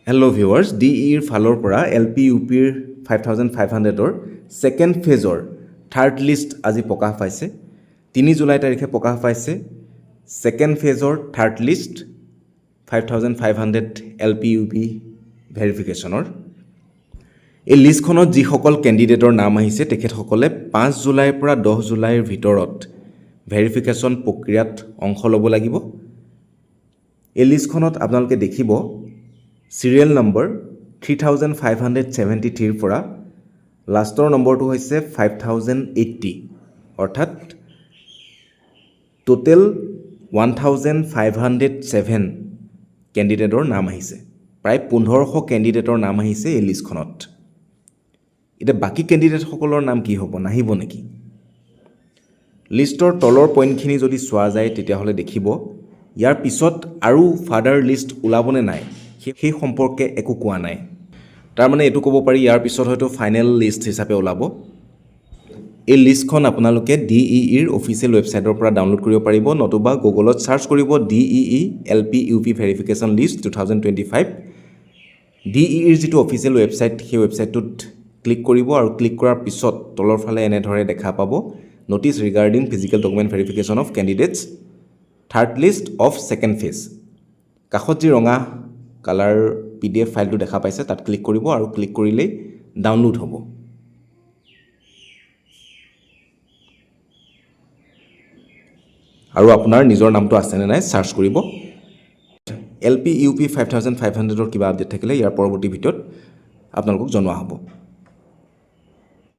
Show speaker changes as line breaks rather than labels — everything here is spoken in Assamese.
হেল্ল' ভিউৱাৰ্ছ, ডিইৰ ফালৰ পৰা এল পি ইউ পিৰ 5500ৰ ছেকেণ্ড ফেজৰ থাৰ্ড লিষ্ট আজি প্ৰকাশ পাইছে। 3 জুলাই তাৰিখে প্ৰকাশ পাইছে ছেকেণ্ড ফেজৰ third list 5500 L P U P ভেৰিফিকেশ্যনৰ। এই লিষ্টখনত যিসকল কেণ্ডিডেটৰ নাম আহিছে, তেখেতসকলে 5 জুলাইৰ পৰা 10 জুলাইৰ ভিতৰত ভেৰিফিকেশ্যন প্ৰক্ৰিয়াত অংশ ল'ব লাগিব। এই লিষ্টখনত আপোনালোকে দেখিব চিৰিয়েল নম্বৰ 3573ৰ পৰা লাষ্টৰ নম্বৰটো হৈছে 5080, অৰ্থাৎ টোটেল 1507 কেণ্ডিডেটৰ নাম আহিছে। প্ৰায় 1500 কেণ্ডিডেটৰ নাম আহিছে এই লিষ্টখনত। এতিয়া বাকী কেণ্ডিডেটসকলৰ নাম কি হ'ব? নাহিব নেকি? লিষ্টৰ তলৰ পইণ্টখিনি যদি চোৱা যায়, তেতিয়াহ'লে দেখিব ইয়াৰ পিছত আৰু ফাৰ্ডাৰ লিষ্ট ওলাবনে নাই, সেই সম্পৰ্কে একো কোৱা নাই। তাৰমানে এইটো ক'ব পাৰি, ইয়াৰ পিছত হয়তো ফাইনেল লিষ্ট হিচাপে ওলাব। এই লিষ্টখন আপোনালোকে ডিইইৰ অফিচিয়েল ৱেবছাইটৰ পৰা ডাউনলোড কৰিব পাৰিব, নতুবা গুগলত ছাৰ্চ কৰিব DEE LP UP verification list 2025। ডিইইৰ যিটো অফিচিয়েল ৱেবছাইট, সেই ৱেবছাইটটোত ক্লিক কৰিব আৰু ক্লিক কৰাৰ পিছত তলৰ ফালে এনেদৰে দেখা পাব, "Notice regarding physical document verification of candidates, third list of second phase"। কাষত যি ৰঙা কালাৰ পিডিএফ ফাইলটো দেখা পাইছে, তাত ক্লিক কৰিব আৰু ক্লিক কৰিলেই ডাউনলোড হ'ব। আৰু আপোনাৰ নিজৰ নামটো আছেনে নাই ছাৰ্চ কৰিব। এল পি ইউ পি 5500ৰ কিবা আপডেট থাকিলে ইয়াৰ পৰৱৰ্তী ভিডিঅ'ত আপোনালোকক জনোৱা হ'ব।